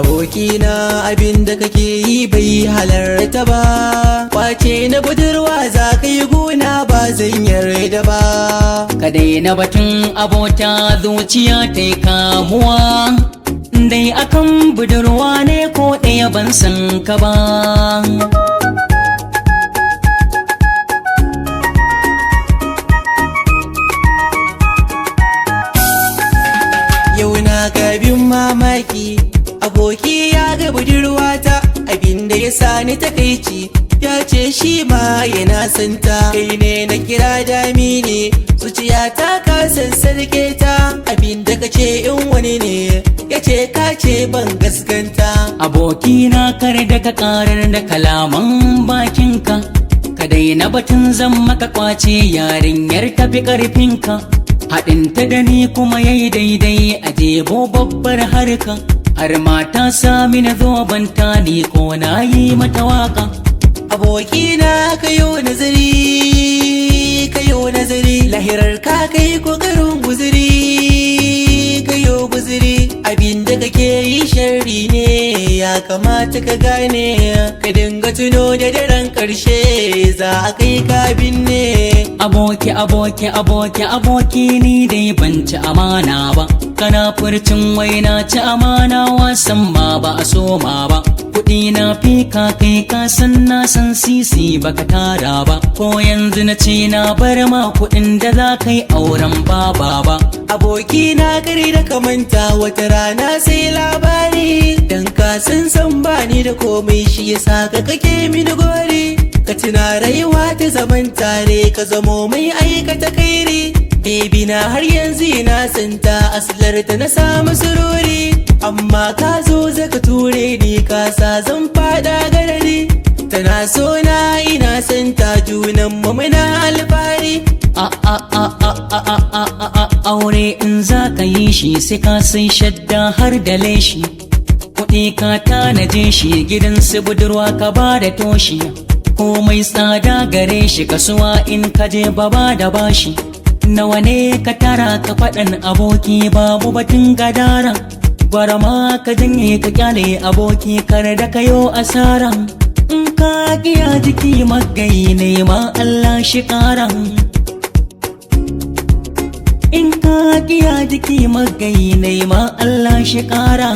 Abokina, abin da kake yi bai halarta ba. Kwace na budurwa za ka yi guna, ba zan yarda ba. Ka daina batun abota, zuciya ta yi kamuwa. Dai akan budurwa ne ko ɗaya, ban san ka ba. Yau na gabin mamaki, aboki ya ga budurwata, abinda ya sani takaici, ya ce shi ma yana santa. Kai ne na kira dami ne, zuciya ta ka sassarke ta. Abinda ka ce in wani ne ya ce ka ce, ban gaskanta. Abokina, kar da ka karar da kalaman bakinka. Ka daina batun zan maka kwace, yarinyar tafi karfinka. Haɗinta da ni kuma yayi daidai a jebo babbar harka. Har mata sami na zobanta, ni ko na yi mata waka. Abokina, kayo nazari, kayo nazari, lahirar ka, kai kokarin guzuri, kayo guzuri. Abinda kake yi sharri ne, ya kamata ka gane. Ka dinga tuno da daren karshe, za a kai ka binne. Aboki, aboki, aboki, aboki, ni dai ban ci amana ba. Kana furcin wai na ci amana, wasan ma ba a soma ba. Kuɗi na fi ka, kai ka san na san sisi baka tara ba. Ko yanzu na ce na bar ma kuɗin da za ka yi auren baba ba. Abokina, kare da ka manta, wata rana sai labari. Dan ka san san bani da komai, shi yasa ka kake mini gori. Ka tuna rayuwa ta zaman tare, ka zamo mai aikata kairi. Baby na, har yanzu ina santa, aslar ta na samu sururi. Amma ka zo zaka ture ni, ka sa zan fada garari. Tana so na, ina santa, junan mu muna alfahari. A a a a a a a a a, aure in za ka yi shi sai ka sai shadda har da leshi. Kuɗi ka tanaje shi, gidan su budurwa ka ba da toshi. Komai tsada gare shi, kasuwa in ka je ba ba da bashi. Nawa ne ka tara ka faɗan, aboki, babu batun gadara. Gwara ma ka janye ka kyale, aboki, kar da kayo asara. In ka kiya jiki magayi ne ma, Allah shi ƙara. In ka kiya jiki magayi ne ma, Allah shi ƙara.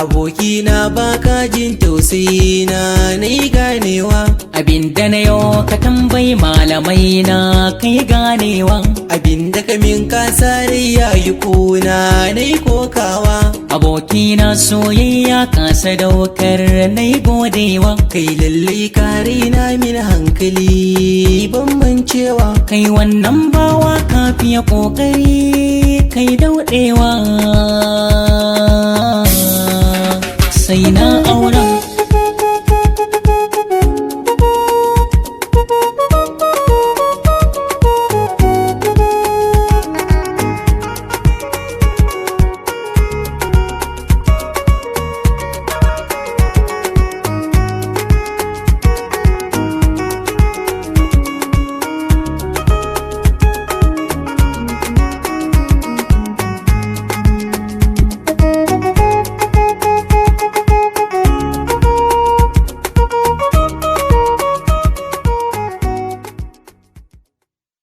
Abokina, baka jin tausayi na, na yi ganewa. Abinda na yau ka tambayi malamai na, kai ganewa. Abinda ka min ka sare ya yi kuna, na yi kokawa. Abokina, soyayya ka sadaukar, na yi godewa. Kai, lallai ka raina min hankali, ban mancewa. Kai, wannan bawa ka fiye kokari, kai daudewa. Sai na auren.